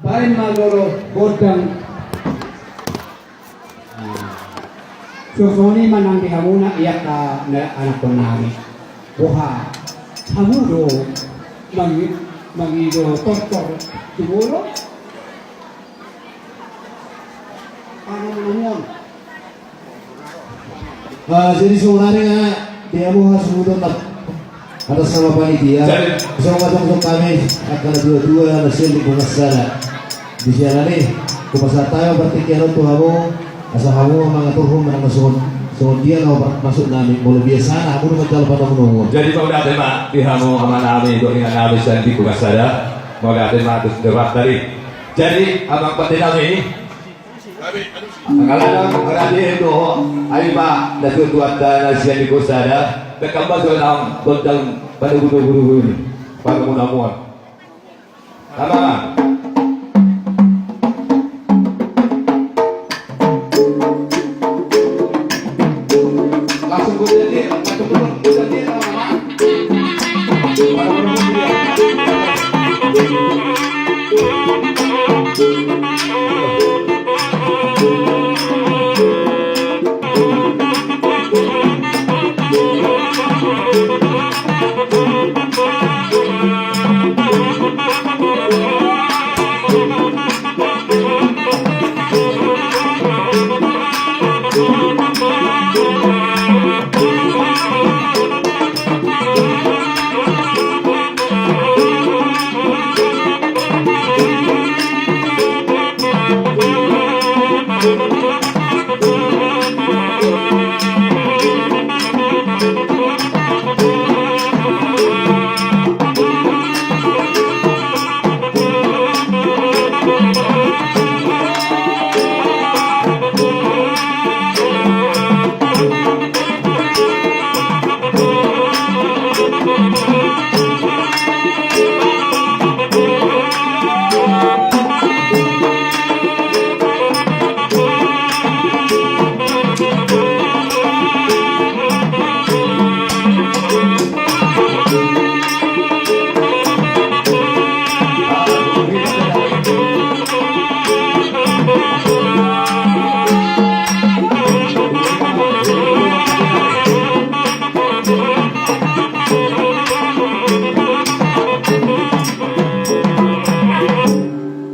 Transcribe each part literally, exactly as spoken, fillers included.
Baen ma jolo gondang. Songon i ma nang di hamuna i angka anakkon nami. Boha hamu do mangi-, mangido tortor tu molo? Panomunomuon. Ah, jadi songon i ma di hamu hasuhuton na atas nama panitia. Jadi, songon i ma songon hami angka na tuatua na sian lingkungan sada. Di sian i hupasahat hami partingkian on tu hamu, asa hamu mangaturhon manang na songon, songon dia na maksud nami, molo biasana hamu do manjalo panomunomuon. Jadi mauliate ma di hamu ama nami dohot ina nami sian lingkungan sada. Mauliate ma tu sudara tadi. Jadi amang pande nami, angka na berarti do, ai ma na tuatuanta na sian lingkungan sada, dengkan ma songon gondang panomunomuon. Panomunomuon. Amang. Langsung gondang dia, langsung gondang dia, amang.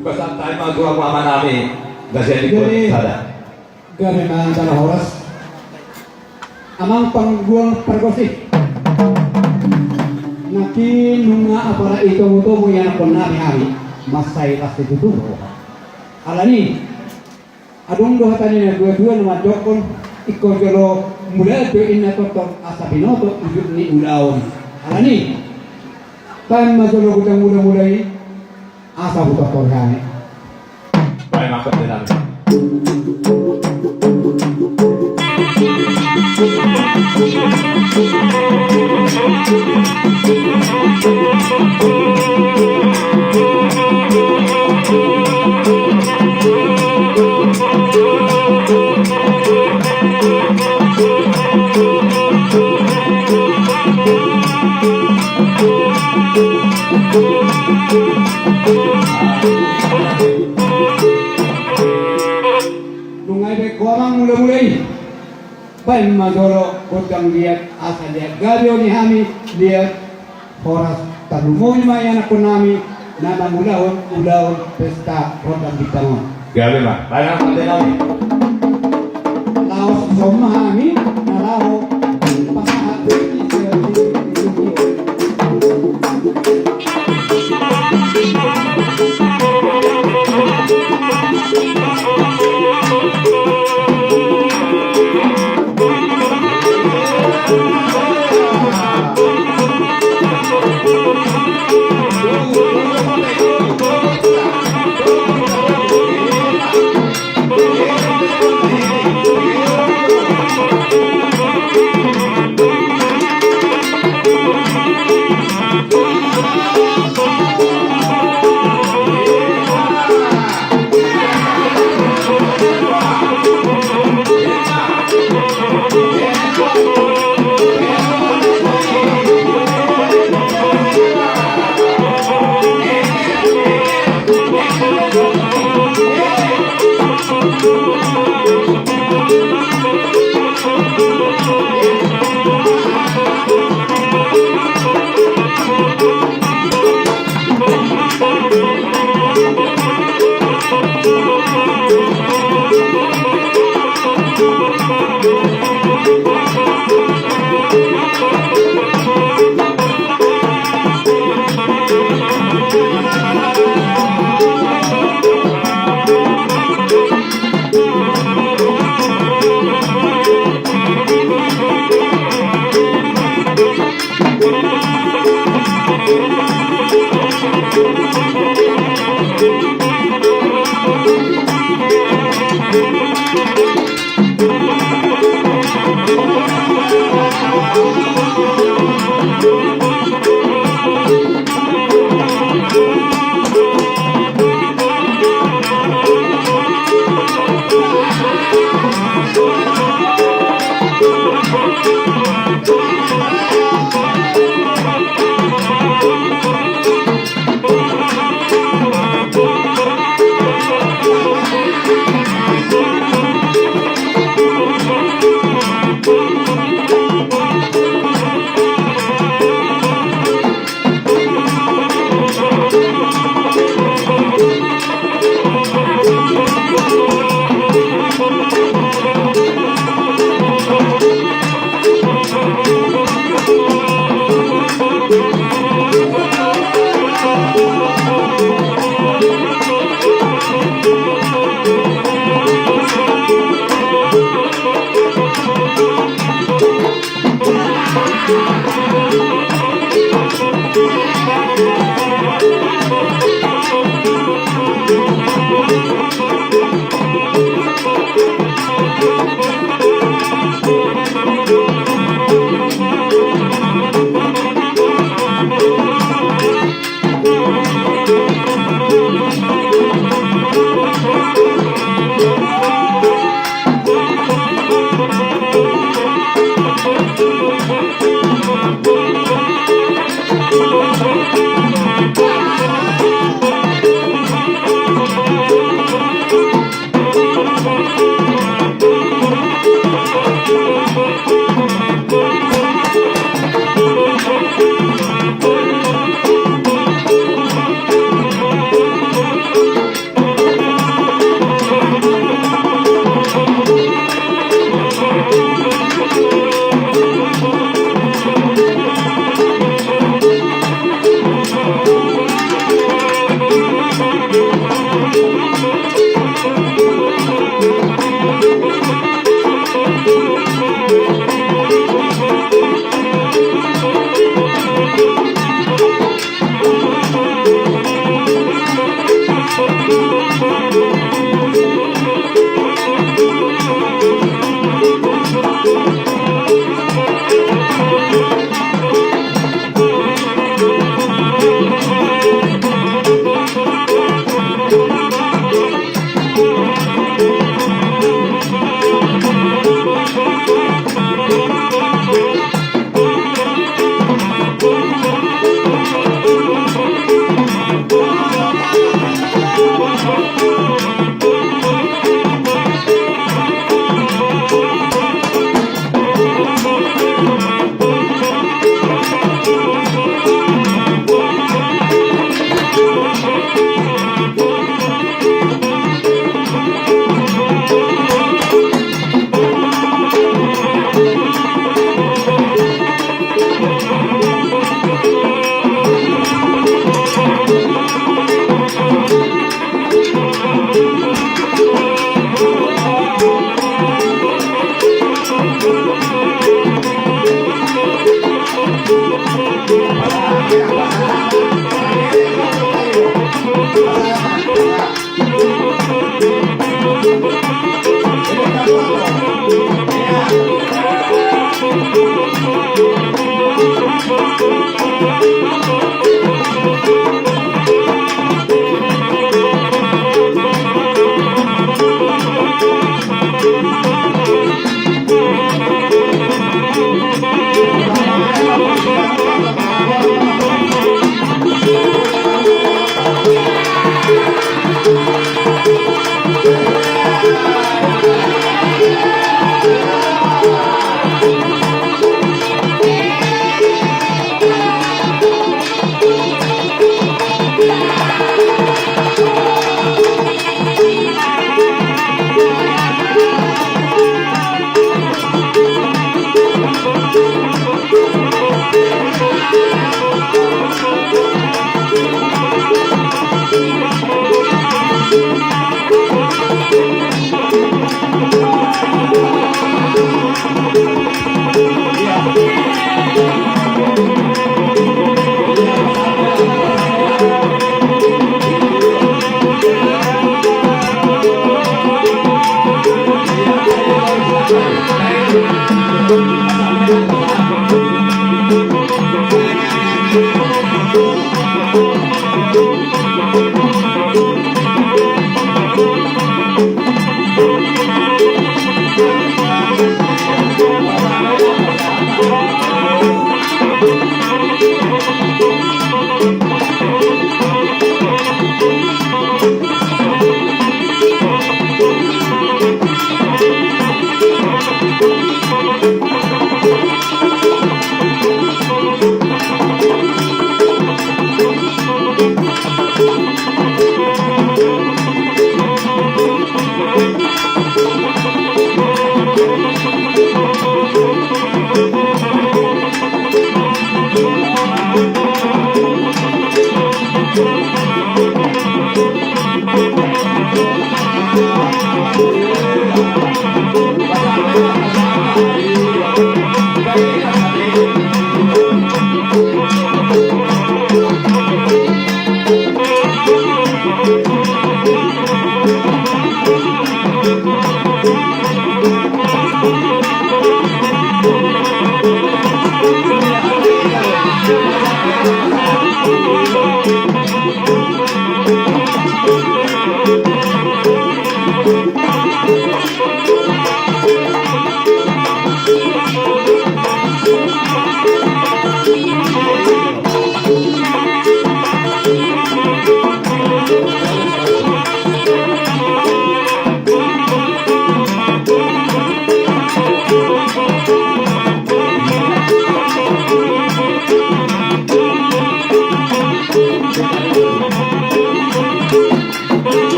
Dipasahat hami ma tu hamu ama nami, na sian lingkungan sada. Gabe ma tanda horas. Amang panggual pargonsi. Nangkin nunga apala i tomutomu ianakhon nami hami, mansai las situtu roha. Alani, adong do hata ni na tuatua na mandokkon, ingkon jolo mulaon do inna tongtong asa binoto ujung ni ulaon. Alani, baen ma jolo gondang mulamula i, asa hutortor hami. Baen ma gondang. Nunga dibaen ho amang mulamula i, baen ma jolo gondang liat asa liat gabe on i hami liat horas. Tarlumobi ma ianakhon nami na mangulahon ulaon pesta rondang bintang on. Gabe ma, baen ma pande nami. Laos ison ma hami na laho pasahat.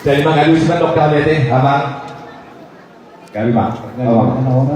Jadi mangalusi mandok hami ate, amang. Gabe ma, amang.